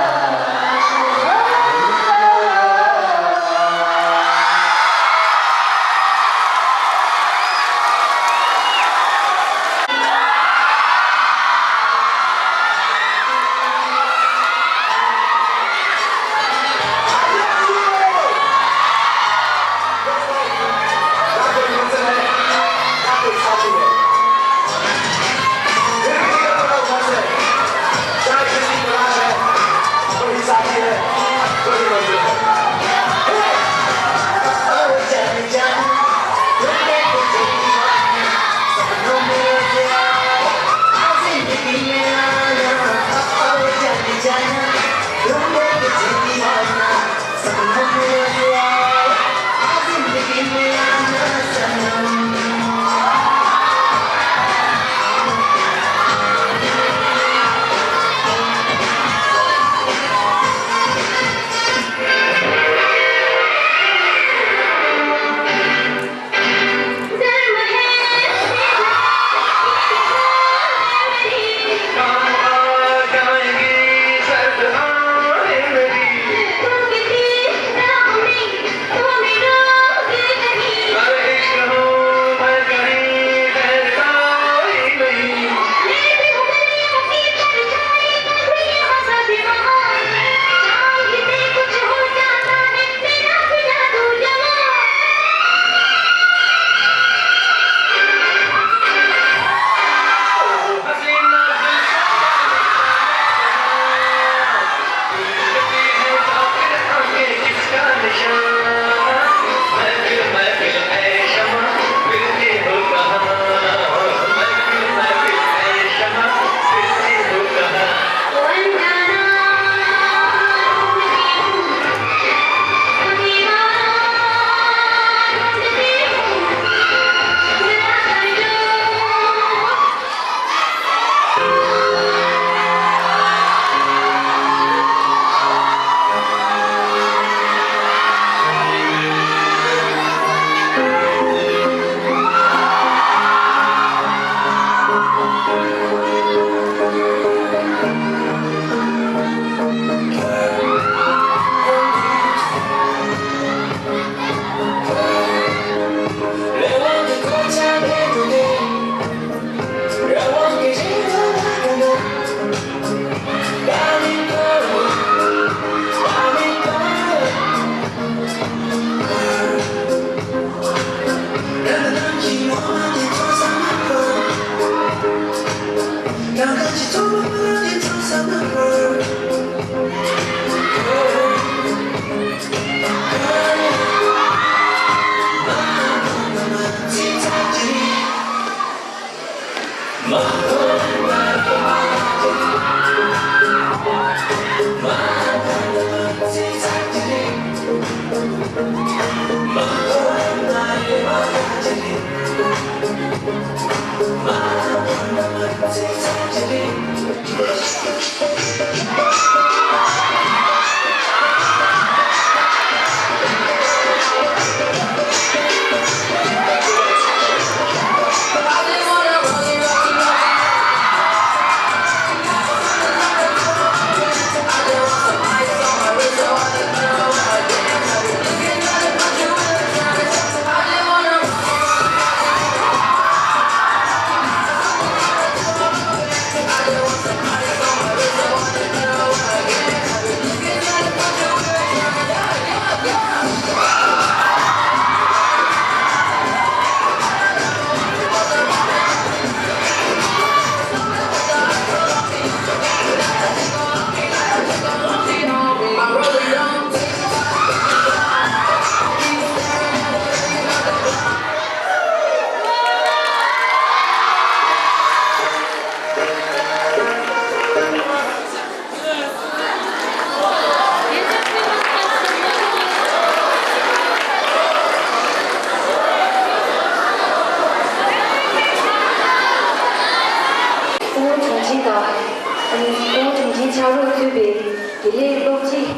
ལས་སློབ་སྤྱི།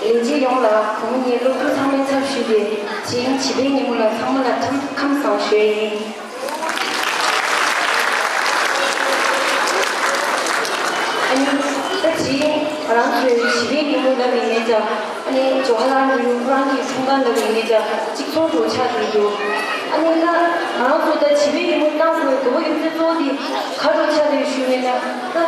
ལས་བྱེད་ཡོངས་ལ་གོང་ནས་སློབ་ཕྲུག་ཚང་མའི་ཚབ་ཞུས་ཏེ་དེ་རིང་བྱིས་པའི་ཉིན་མོ་ལ་ཚང་མ་ལ་འཚམས་ཁམས་བཟང་ཞུ་ཡས་ཡིན། ཨ་ནི་ད་དེ་རིང་ང་རང་ཚོའི་བྱིས་པའི་ཉིན་མོ་ལབ་ཡིན་ནའི་འདྲ། ཨ་ནི་ཇོ་ཧ་ལ་ནེ་རུ་ཁོ་རང་གི་འཁྲུངས་སྐར་ལབ་ཡིན་ནའི་འདྲ། གཅིག་མཚུངས་འགྲོ་ཆགས་ཀྱི་འདུག་ཨ་ནི་ད་ང་རང་ཚོ་ད་བྱིས་པའི་ཉིན་མོ་བཏང་དགོས་དགོས་པ་ཡོད་ཚད་གཙོ་བོ་དེ་ག་འགྲོ་ཆགས་རེད་ཞུས་ཡིན་ན། ད་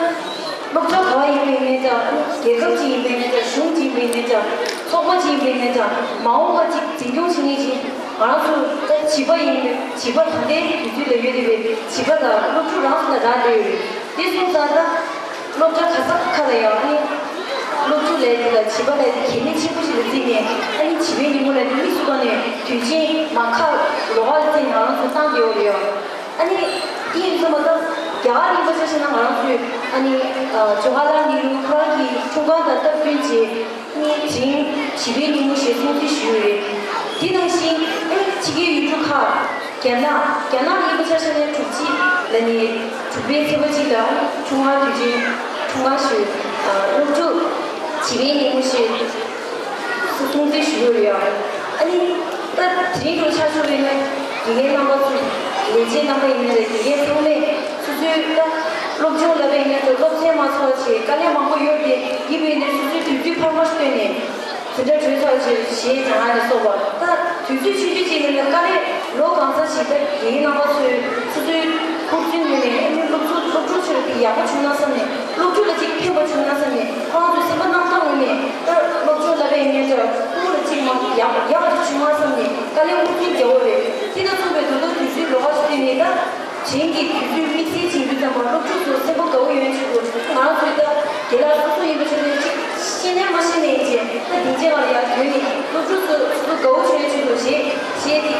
སློབ་གྲྭ་ག་པར་ཡིན་པ་ཡིན་ནའི་འདྲ། རྒྱལ་ཁབ་ཅིག་ཡིན་པ་ཡིན་ནའི་འདྲ། གཞུང་ཅིག་ཡིན་པ་ཡིན་ནའི་འདྲ། ཚོགས་པ་ཅིག་ཡིན་པ་ཡིན་ནའི་འདྲ། མ་འོངས་པ་ཅིག་འཛིན་སྐྱོང་བྱེད་མཁན་ཅིག་ང་རང་ཚོ་ད་བྱིས་པ་ཡིན་པས། བྱིས་པ་ད་ལྟའི་དུས་ཚོད་ལ་ཡོད་བསྡད་པའི་བྱིས་པ་ལ་སློབ་ཕྲུག་རང་སུ་ལ་རག་བསྡད་ཡོད་རེད། དེ་སོང་ཙང་ད་སློབ་གྲྭ་ག་ས་ག་ལ་ཡང་ཨ་ནི་སློབ་ཕྲུག་ལས་དེ་ལ་བྱིས་པ་ལས་དེ་གལ་གནད་ཆེན་པོ་ཞིག་ལ་བརྩིས་ནས། ཨ་ནི་བྱིས་པའི་ཉིན་མོ་ལ་དེ་དམིགས་སུ་བཀར་ནས་དུས་ཆེན་མ་ཁག་ལོགས་ཀ་ལ་བརྩིས་ནས་ང་རང་ཚོ་བཏང་བསྡད་ཡོད་རེད་ཡ། ཨ་ནི་དེ་ཡིན་ཙང་མ་ད་རྒྱ་གར་ཡིན་པ་ཆ་བཞག་ན་ང་རང་ཚོས་ཨ་ནི་ཇོ་ཧ་ལ་ནེ་རུ་ཁོ་རང་གི་འཁྲུངས་སྐར་དང་སྟབས་བསྟུན་བྱས། ནི་དེ་རིང་བྱིས་པའི་ཉིན་མོ་ཞེས་སྲུང་བརྩི་ཞུས་ཡོད་རེད། དེ་ནང་བཞིན་ཨེ་ཕྱི་རྒྱལ་ཡུལ་གྲུ་ཁག་རྒྱ་ནག་རྒྱ་ནག་ཡིན་པ་ཆ་བཞག་ན་དྲུག་གཅིག་ལ་ནི་དྲུག་པའི་ཚེས་པ་གཅིག་ལ་འཁྲུངས་སྐར་དུས་ཆེན་འཁྲུངས་སྐར་ཞུ། སློབ་ཕྲུག་བྱིས་པའི་ཉིན་མོ་ཞེས་སྲུང་བརྩི་ཞུ་ཡོད་རེད། ཨ་ནི་ད་དེ་རིང་དུ་ཆ་བཞག་པ་ཡིན་ན་དགེ་རྒན་རྣམ་པ་ཚོ། ལས་བྱེད་རྣམ་པ་ཡིན་ན་རེད། དགེ་རྒན་ཚང་མས་སོ་སོའི་ད་སློབ་སྦྱོང་ལབ་པ་ཡིན་ན་ད་སློབ་ཚན་མ་ཚར་བ་བྱས་དཀའ་ལས་མང་པོ་ཡོད་དེ། ཡིན་པ་ཡིན་ནའི་སོ་སོའི་དུས་ཚོད་འཕར་མ་བཏོན་ནས་དེ་འདྲ་གྲོས་ཚོགས་བྱས་ཞེས་དྲང་ནས་སོགས་པ། ད་དུས་ཚོད་ཆུང་ཆུང་ཅིག་ཡིན་ན་དཀའ་ལས་ལོ་གང་ཚ་ཞིག་ད་དགེ་རྒན་རྣམ་པ་ཚོས་སོ་སོའི་ཧུར་བརྩོན་ངོས་ནས། ཨ་ནི་སློབ་ཕྲུག་སློབ་ཕྲུག་ཚོར་གྱི་ཡག་པོ་བྱུང་ན་བསམ་ནས། སློབ་ཕྲུག་ལ་ཅིག་ཕན་པ་བྱུང་ན་བསམ་ནས། ཁོང་ཚོའི་སེམས་པ་རྣམ་དག་ངོས་ནས་ད་སློབ་སྦྱོང་ལབ་པ་ཡིན་ནའི་ད་ཁོང་ལ་ཅིག་མ་ཡག་ཡག་ཅིག་བྱུང་བ་བསམ་ནས་དཀའ་ལས་ཧུར་བརྩོན་རྒྱག་དགོས་རེད། དེ་དང་མཚུངས་པའི་ད་དུང་དུས་ཚོད་ལོགས་ཀ་ཞིག་བཏོན་ནས་ད། དེ་རིང་གི་དུས་ཚོད་དམིགས་བསལ་ཅིག་ཡིན་དུས་ཙམ་པ་སློབ་ཕྲུག་ཚོ་སེམས་པ་དགའ་བོ་ཡོང་ཆེད་དུ་ང་རང་ཚོའི་ད་རྒན་ལགས་སོ་སོ་ཡིན་པ་ཆ་ནས་ཅིག་ཤེས་ནས་མ་ཤེས་ནས་ཡིན་ཅེས། ད་སྡིངས་ཆ་ལ་ཡར་བྱོན་ནས་སློབ་ཕྲུག་ཚོ་སོ་སོ་དགའ་བོ་བྱོན་ཆེད་དུ་ཞེས་ཞེས་ཏེ།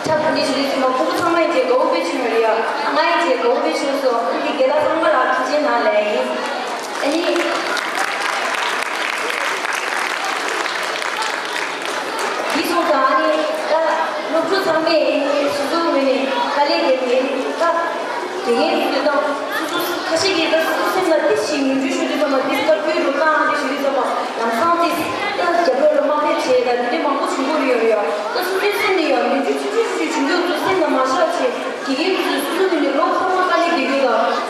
ཁྲབ་འདི་ཞུ་དུས་ཙམ་པ་ཕྲུ་གུ་ཚང་མ་ཡིན་ཅེས་དགའ་བོ་དཔེ་བྱུང་ཡོད་རེད་ཡ། ང་ཡིན་ཅེས་དགའ་བོ་དཔེ་བྱུང་སོང་། ཨ་ནི་རྒན་ལགས་ཚང་མ་ལ་ཐུགས་རྗེ་གནང་ལན་ཡིན། ཨ་ནི། འདི་སོང་ཙང་ཨ་ནི་ད་སློབ་ཕྲུག་ཚང་མས་ཨ་ནི་སོ་སོའི་ངོས་ནས་དཀའ་ལས་བརྒྱབ་ནས་ད་དགེ་རྒན་ཚོས་དང་སོ་སོ་ཁ་ཤས་ཀྱིས་ད་སོ་སོ་སེམས་ལ་ཏི་ཞིག་ངོས་འཛིན་ཞུ་དུས་ཙམ་པ་འདི་སྐབས་བོད་རུ་བཏང་ཨ་ནི་ཞུ་དུས་ཙམ་པ་ལམ་སང་ཏི་ད་རྒྱབ་ལོགས་ལ་དམག་འཐབ་བྱས་ད་འདི་འདྲའི་མང་པོ་བྱུང་གི་ཡོད་རེད་ཡ། ད་སོ་སོའི་སེམས་ནས་ཡང་ངོས་འཛིན་ཆུང་ཆུང་ཆུང་ཆུང་བྱུང་འདུག་ཚོ་སེམས་ལ་མ་བཞག་བྱས། དགེ་རྒན་ཚོས་སོ་སོ་ནས་ནི་ལོ་འཁོར་མོ་དཀའ་ལས་བརྒྱབ་ཡོད་ལ།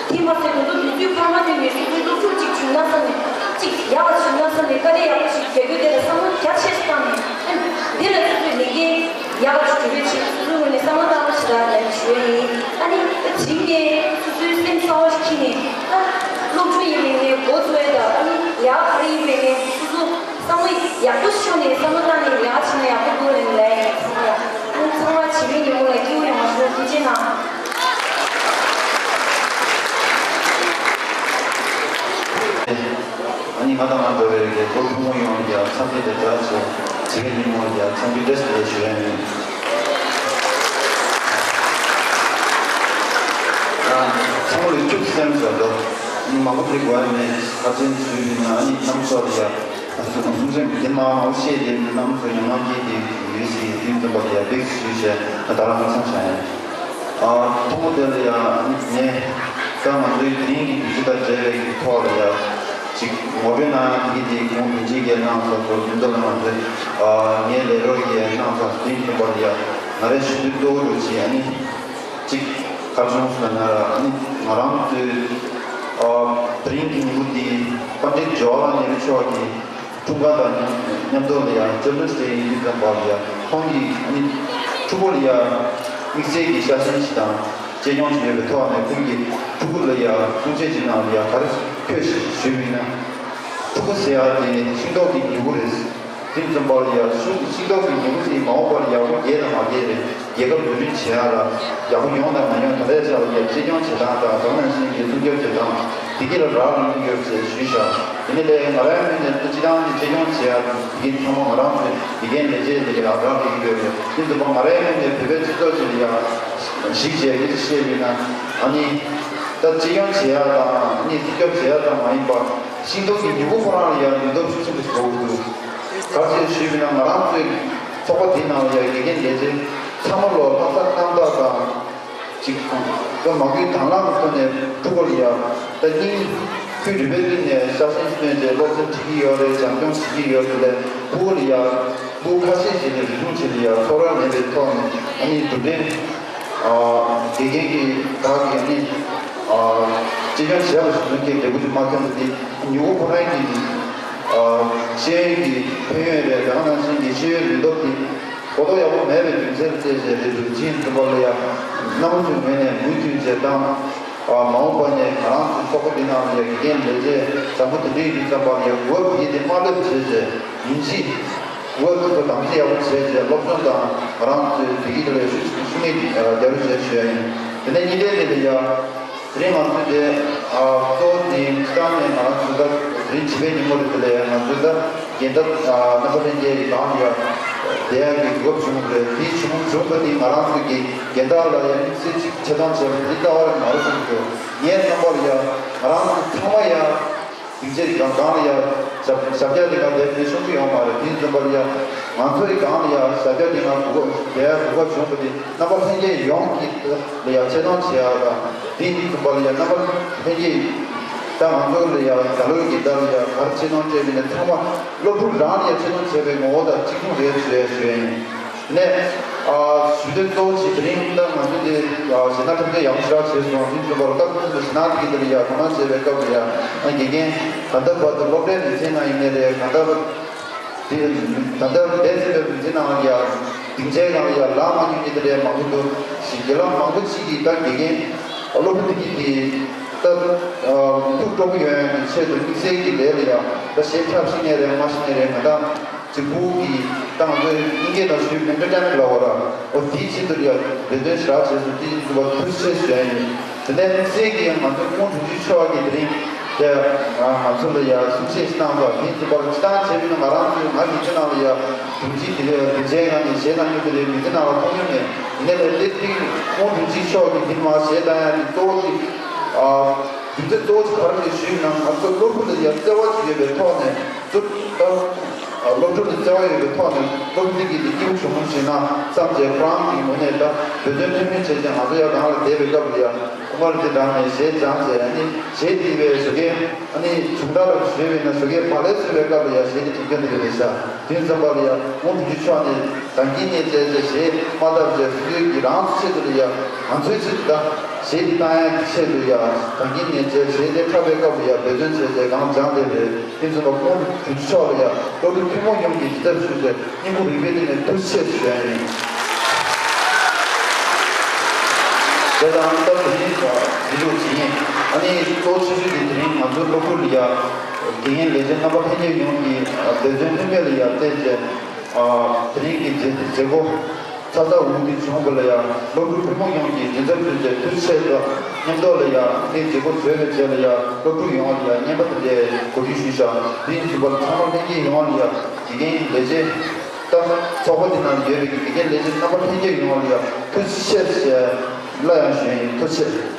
དེ་མ་ཟད་ད་དུང་དུས་ཚོད་འཕར་མ་བཏོན་ནས་སོ་སོའི་སློབ་ཕྲུག་ཅིག་བྱུང་ན་བསམ་ནས། ཅིག་ཡག་པ་བྱུང་ན་བསམ་ནས་དཀའ་ལས་ཡག་པོ་ཞིག་རྒྱག་རྒྱུ་དེ་ལ་བསམ་བློ་རྒྱ་ཆེ་ཞིག་བཏང་ནས། ཨ་ནི་འདི་ལ་སོ་སོའི་ལས་འགན་ཡག་པ་ཞིག་སྒྲུབ་པའི་ཆེད་སོ་སོའི་ངོས་ནས་བསམ་བློ་བཏང་རོགས་ཞེས་ལབ་ནས་ཞུ་ཡ་ཡིན། ཨ་ནི་ད་དེ་རིང་ནས་སོ་སོའི་སེམས་གསར་བ་ཞིག་འཁྱེར་ནས། ད་སློབ་ཕྲུག་ཡིན་པའི་ངས་འགོ་ཚུགས་ཡ་ད་ཨ་ནི་ལས་ཀ་ག་རེ་ཡིན་པའི་ངས་སོ་སོ། བསམ་བློ་ཡག་པོ་ཤོར་ནས་བསམ་བློ་བཏང་ནས་ལས་ཀ་བྱེད་ན་ཡག་པོ་འདུག་ལབ་ཡིན། ཚང་མ་ཚང་མ་བྱིས་པའི་ཉིན་མོ་ལ་སྐྱིད་པོ་ཡོང་བ་ཞུ། ཐུགས་རྗེ་གནང་། ཨ་ནི་ང་དང་ང་འདྲ་བའི་རྒན་གོག་ཕོ་མོ་ཡོངས་ལ་ཡང་འཚམས་འདྲི་དང་སྦྲགས་བྱས། བྱིས་པའི་ཉིན་མོ་ལ་ཡང་འཚམས་འདྲི་བཀྲ་ཤིས་བདེ་ལེགས་ཞུ་ཡ་ཡིན། ཚང་མ་ལ་ཐུགས་སེམས་ཟབ་ཏུ། ཨ་ནི་མང་པོ་འདྲི་དགོས་ཡ་མེད། ཁ་ཆེན་ཞུས་པ་ཡིན་ན་ཨ་ནི་རྣམ་པ་ཚོ་ལ་ཡ། ཨ་ཚོ་གསུང་ཆོས་འདི་མ་མང་པོ་བཤད་དེ་རྣམ་པ་ཚོ་ཉམས་མྱོང་སྐྱེས་ཏེ་ཡོད་སྲིད། དེ་ཙམ་པ་ལ་ཡ་འབིགས་ཞུས་བྱས་ད་རང་ཚང་བྱ་ཡིན། ཨ་ཐོག་མ་དེ་ལ་ཡ་ངས་ད་ང་ཚོའི་དེ་རིང་གི་དུས་ཚོད་དང་འབྲེལ་བའི་གི་ཐོག་ལ་ཡ་ཅིག་ངོ་སྤྲོད་གནང་ཡ་དེ་གི་དེ་གོང་དུ་ཅིག་གིས་གནང་ཚར་སོང་། དེ་ཚོ་ལ་ང་ཚོས་ཨ་ངའི་ལས་རོགས་ཀྱིས་གནང་ཚར་སོང་། དེ་ཙམ་པ་ལ་ཡ་ང་རའི་ཞུ་འདོད་གཙོ་བོ་རུ་ཅིག་ཨ་ནི། གཅིག་གར་བྱུང་སོང་ན་ཨ་ནི་ང་རང་ཚོའི་ཨ་དེ་རིང་གི་ཉིན་མོ་འདི་པཎྜི་ཏ་ཇོ་ཝ་ལལ་ནེ་རུ་མཆོག་གི་འཁྲུངས་སྐར་དང་མཉམ་མཉམ་དུ་ལ་ཡང་ཅིལ་ཌེན་སི་ཌེ་ཡིན་དུས་ཙམ་པ་ལ་ཡང་ཁོང་གིས་ཨ་ནི་ཕྲུ་གུ་ལ་ཡང་དམིགས་བསལ་གྱི་ཤ་ཞེན་ཞིག་དང་གཅེས་མྱོང་ཞིག་ཡོད་པའི་ཐོག་ནས་ཁོང་གིས་ཕྲུ་གུ་ལ་ཡང་གསུང་བཤད་ཅིག་ནང་ལ་ཡང་ག་རེ་བཀོད་ཞིག་ཞུས་པ་ཡིན་ན། ཕྲུ་གུ་ཟེར་ཡག་དེ་ཤིང་ཏོག་གི་མྱུ་གུ་རེད། དེ་ཙམ་པ་ལ་ཡ་ཤིང་ཤིང་ཏོག་གི་མྱུ་གུ་དེ་མ་འོངས་པར་ཡག་པོ་རྒྱས་དང་མ་རྒྱས་རེད། རྒྱལ་ཁབ་འཛུགས་སྐྲུན་བྱེད་ཡག་ལ་ཡག་པོ་ཡོང་དང་མ་ཡོང་ད་ལྟའི་ཆ་ལ་ཡ་གཅེས་སྐྱོང་བྱེད་སྟངས་དང་དེ་ནང་བཞིན་གྱི་སྲུང་སྐྱོབ་བྱེད་སྟངས་དེ་གི་ལ་རག་ལས་ཀྱི་ཡོད་ཅེས་ཞུས་བཞག་དེ་ནི་ལས་ང་རའི་ངོས་ནས་ད་སྤྱི་བཏང་ནས་གཅེས་སྐྱོང་བྱེད་ཡག་དེ་གི་ཚང་མ་ང་རང་ཚོའི་དགེ་རྒན་ལས་བྱེད་ལས་ཀྱི་ལ་རག་ལས་ཀྱི་ཡོད་རེད། དེ་ཙམ་པ་ང་རའི་ངོས་ནས་བོད་པའི་སྤྱི་ཚོགས་ཅིག་ལ་ཡ་གཞིགས་བྱས་ཡིད་ཆེས་བྱས་པ་ཡིན་ན་ཨ་ནི་ད་གཅེས་སྐྱོང་བྱེད་ཡག་དང་ཨ་ནི་སྲུང་སྐྱོབ་བྱེད་ཡག་ཙམ་མ་ཡིན་པ། ཤིང་ཏོག་གི་མྱུ་གུ་ཁོ་རང་ལ་ཡང་ནུས་སྟོབས་ཤུགས་ཆེན་པོ་ཞིག་དགོས་ཀྱི་འདུག་ག་རེ་ཞུས་པ་ཡིན་ན་ང་རང་ཚོའི་ཚོགས་པ་འདི་ནང་ལ་ཡང་དགེ་རྒན་ལས་བྱེད་ཚང་མ་ལོ་ལྷག་བསམ་རྣམ་དག་དང་གཅིག་དང་མ་གུས་དང་བླངས་ཐོག་ནས་ཕྲུ་གུ་ལ་ཡང་ད་སྙིང་ ཁུལ་རིམ་པའི་སྟེང་ནས་ཤ་ཞེན་བཏོན་ཏེ་སློབ་ཚན་ཁྲིད་ཀྱི་ཡོད་རེད། སྦྱང་སྐྱོང་བྱེད་ཀྱི་ཡོད་རེད། ལས་ཕྲུ་གུ་ལ་ཡ་ཕྲུ་གུ་ཁ་ཤས་ཤིག་ལ་རིག་གཞུང་ཆེད་དུ་ཡ་ཚོགས་ར་མེད་པའི་ཐོག་ནས་ཨ་ནི་དུས་དྲན་དགེ་རྒན་གྱིས་བདག་གིས་ཨ་ནི་གཅེས་སྐྱོང་བྱས་པ་ཞིག་ཡིན་གྱི་འབྲས་བུ་ཞིག་མ་ཐོན་པ་དེ་ཉིན་གུང་ཁོ་རང་གི་ཤེས་ཡོན་གྱི་ཕན་ཡོན་རེད། དེ་ག་ནང་བཞིན་གྱི་ཤེས་ཡོན་ལུས་སྟོབས་དེ་གོ་རྟོགས་ཡག་པོ་མེད་པའི་རྒྱུ་མཚན་ལ་བལྟས་བྱས་རེད་འདུག་ཅིང་འཛིན་པ་ལ་ཡང་རྣམ་པ་ཚོའི་ངོས་ནས་མུ་མཐུད་བྱས་དང་། མ་འོངས་པ་ནས་ང་རང་ཚོའི་ཚོགས་པ་འདི་ནང་ལ་ཡང་དགེ་རྒན་ལས་བྱེད་བཟང་པོ་དེ་འདྲ་ཡིན་དུས་ཙམ་པ་ལ་ཡང་གོ་བ་དེ་མ་སླེབས་བྱས་བྱས་ཡིན་གཅིག་གོ་བ་དེ་ཚོ་དམ་འཛིན་ཡག་པོ་བྱས་བྱས་སློབ་སྦྱོང་དང་ང་རང་ཚོའི་བདེ་སྐྱིད་ལ་ཤུགས་ཆེ་ཤུགས་ཆེ་རྒྱག་རོགས་བྱས་ཞུ་ཡ་ཡིན། དེ་ནས་གཉིས་ལྡན་དེ་ལ་ཡང་དེ་རིང་ང་ཚོའི་དེ་གཙོ་བོ་དེ་སྤྱི་བཏང་ནས་ང་རང་ཚོ་ད་དེ་རིང་བྱིས་པའི་ཉིན་མོ་རེད། དེ་ལ་ཡང་ང་ཚོའི་ད་རྒན་བདག་རྣམ་པ་ལྷན་རྒྱས་ཀྱི་སྒང་ལ་ཡང་བསྡད་ཡག་གི་གོ་སྐབས་བྱུང་བ་རེད། དེའི་བྱུང་བྱུང་བ་དེ་ང་རང་ཚོ་གི་རྒན་བདག་ལ་ཡང་དམིགས་བསལ་གཅིག་ཆེ་མཐོང་བྱས་པ་དེ་ལྟ་བ་རེད་མ་རེད་བསམ་གྱི་འདུག་ངའི་བསམ་པར་ཡང་ང་རང་ཚོ་ཚང་མ་ཡང་སྡིངས་ཆའི་སྒང་སྒང་ལ་ཡང་ཞབས་ཞབས་བཀྱག་དེ་སྒང་བསྡད་མི་ཆོག་གི་ཡོད་མ་རེད། དེ་ཡིན་ཙམ་པར་ཡང་ང་ཚོའི་སྒང་ལ་ཡང་ཞབས་བཀྱག་དེ་སྒང་གོ་སྐབས་བསྡད་ཡག་གོ་སྐབས་བྱུང་བ་དེ་རྣམ་པ་ལྷན་རྒྱས་ཡོངས་ཀྱི་ལ་ཡང་ཆེ་མཐོང་བྱེད་ཡག་དང་། དེ་ཡིན་ཙམ་པར་ཡང་རྣམ་པ་ལྷན་རྒྱས་ད་ང་ཚོ་ལ་ཡང་ད་ལོའི་གི་ཟླ་ལ་ཡང་ག་རེ་ཆེ་མཐོང་སྤྲད་མིན་ནས་ཚང་མ་སློབ་ཕྲུག་རང་ལ་ཡང་ཆེ་མཐོང་བྱས་པའི་ངོ་བོ་དང་གཅིག་མཚུངས་རེད་ཞུ་ཡ་ཞུ་ཡ་ཡིན། ནས་ཨ་ཞུ་དོན་གཙོ་བོ་ཞིག་དེ་རིང་ད་ང་ཚོ་འདི་ཞེད་སྣང་ཐེབས་ཚད་ཡག་པོ་ཞེ་དྲག་བྱས་སོང་། དེ་ཚོ་བར་སྐབས་དེ་ཚོ་ཞེད་སྣང་དེ་གི་འདིར་ཡ་དོ་སྣང་བྱེད་པའི་སྐབས་ལ་ཡ་ཨ་དགེ་རྒན་ད་ལྟ་བར་དུ་སློབ་གྲྭའི་མི་ཚེ་ནང་ཡིན་ནའི་རེད། ད་ལྟ་བར་དེ་ད་ལྟ་བར་བསྡད་ཟིན་པའི་མི་ཚེ་ནང་ལ་ཡ་སྡིངས་ཆའི་སྒང་ལ་ཡ་ལངས་མ་མྱོང་མཁན་དེ་འདྲའི་མང་པོ་འདུག་ཞིག་དགེ་ལགས་མང་པོ་ཅིག་གིས་ད་དགེ་རྒན་སློབ་ཕྲུག་དེ་གི་དེ་ད་ཐུགས་སྤྲོ་པོ་ཡོང་ཡ་གི་ཆེད་དུ་དམིགས་བསལ་གྱི་ལས་ལ་ཡ་ད་གཞས་འཁྲབ་ཤེས་ནའི་རེད། མ་ཤེས་ནའི་རེད། ང་ད་གཅིག་པུ་གིས་ད་ང་ཚོའི་དབྱིན་སྐད་ནང་ཞུས་ན་ཨེན་ཊར་ཊེན་མེན་ཊི་ལབ་པ་ར། འོ་དེའི་ཆེད་དུ་ཡ་འབད་བརྩོན་ཞེ་དྲག་བྱས་སོང་། དེ་ཡིན་དུས་བར་ཐུགས་རྗེ་ཆེ་ཞུ་ཡ་ཡིན། དེ་ནས་དམིགས་བསལ་གྱིས་ཡང་ང་ཚོའི་ཁོང་དྲུང་ཆེ་མཆོག་གིས་དེ་རིང་དེ་ང་ཚོ་ལ་ཡ་གསུང་བཤད་ཞིག་གནང་སོང་། དེ་ཡིན་དུས་བར་སྤྱི་བཏང་བྱས་པ་ཡིན་ན་ང་རང་ཚོའི་ང་མི་ཚེ་ནང་ལ་ཡ་དྲུང་ཆེ་དེ་ལས་དེ་རྗེས་ང་ནས་གཞས་གནང་མྱོང་དེ་ལས་མི་ཚེ་ནང་ལ་མཐོང་མྱོང་མེད། ཡིན་ནའི་ལས་དེ་དེ་ཁོང་དྲུང་ཆེ་མཆོག་གིས་དེ་མ་གཞས་བཏང་ཡ་དེ་གཙོ་བོ་དེ་རྒྱུ་མཚན་གཙོ་བོ་ག་རེ་རེད་ཞུས་ན་ང་ཚོ་སློབ་ཕྲུག་ལ་ཡ་བརྩེ་བ་ཅིག་ཡོད་པའི་ཐོག་ནས་ཚུར་ལྟ། སློབ་ཕྲུག་ལ་བརྩེ་བ་ཡོད་པའི་ཐོག་ནས་སློབ་ཕྲུག་གིས་དེ་སྐྱིད་པོ་བྱུང་བ་ཞིག་ན་བསམ་བྱས་ཁོ་རང་གི་ངོས་ནས་ད་འབད་བརྩོན་ལྷོད་མེད་བྱས་ཀྱང་ང་ཚོ་ཡར་སྒང་ལ་བསྡད་པའི་སྐབས་ལ་ཡ་ཁོ་མར་དེ་འདྲ་ནས་གཞས་སྦྱངས་བྱས་ཨ་ནི་གཞས་དེ་བས་བཟོ་མཁན་ཨ་ནི་གཞུང་སྒྲ་ལ་བཟོས་པས་ན་བཟོ་མཁན་བག་ལེབ་བཟོས་པའི་སྐབས་ལ་ཡ་གཞས་དེ་དྲན་རྒྱུ་དེ་རེད་ཤག་དེ་ཙམ་པ་ལ་ཡ་ཁོང་དྲུང་ཆེ་མཆོག་ནས་ད་གིན་ནས་བཙལ་བྱས་གཞས་མ་བཏབ་བྱས་སུ་ཡོད་ཀྱི་རང་ཚོ་ཆེད་དུ་ལ་ཡ་ང་ཚོའི་ཆེད་དུ་ད་གཞས་དེ་བཏང་ཡ་གི་ཆེད་དུ་ཡ་ད་གིན་ནས་བཙལ་གཞས་དེ་འཁྲབ་པའི་སྐབས་ལ་ཡ་འབད་བརྩོན་བྱས་བྱས་སྒང་སྦྱངས་བསྡད་པ་རེད། དེ་ཚོ་ལ་ཁོང་དྲུང་ཆེ་མཆོག་ལ་ཡང་སློབ་ཕྲུག་ཐུན་མོང་ཡོངས་ཀྱིས་ཇི་ལྟར་ཞུས་ཏེ་སྙིང་ཁོང་རུས་པའི་གཏིང་ནས་ཐུགས་རྗེ་ཆེ་ཞུ་ཡ་ཡིན། དེ་དང་སྟབས་བདེ་ཡིན་ཙང་འདི་ལུགས་ཇི་ཡིན། ཨ་ནི་གཙོ་ཆེ་ཤོས་དེ་དེ་རིང་ང་ཚོའི་སློབ་ཕྲུག་ལ་ཡང་དགེ་རྒན་ལས་བྱེད་རྣམ་པ་ལྷན་རྒྱས་ཡོངས་ཀྱིས་འབད་བརྩོན་ལྷོད་མེད་ལ་ཡང་བརྟེན་བྱས་དེ་རིང་གི་མཛད་མཛད་སྒོ། ཚ་ཚ་འུར་འུར་འདི་བྱུང་བ་ལ་ཡང་སློབ་ཕྲུག་ཐུན་མོང་ཡོངས་ཀྱིས་མགྲིན་ཚབ་ཞུས་ཏེ་ཐུགས་རྗེ་ཆེ་དང་མཉམ་དུ་ལ་ཡང་འདིའི་མཛད་སྒོ་གཙོས་པའི་རྗེས་ལ་ཡང་སློབ་ཕྲུག་ཡོངས་ལ་ཡང་རྔན་པ་དེ་འདྲའི་གོ་སྒྲིག་ཞུས་ཤག་འདི་ཡིན་ཙམ་པ་ཚང་མ་ལྷན་རྒྱས་ཡོངས་ལ་ཡང་དགེ་རྒན་ལས་བྱེད་ད་ཚོགས་པ་འདི་ནང་ལ་ཡོད་པའི་དགེ་རྒན་ལས་བྱེད་རྣམ་པ་ལྷན་རྒྱས་ཡོངས་ལ་ཡང་ཐུགས་རྗེ་ཆེ་ཞེས་སླར་ཡང་ཞུ་ཡིན། ཐུགས་རྗེ་ཆེ།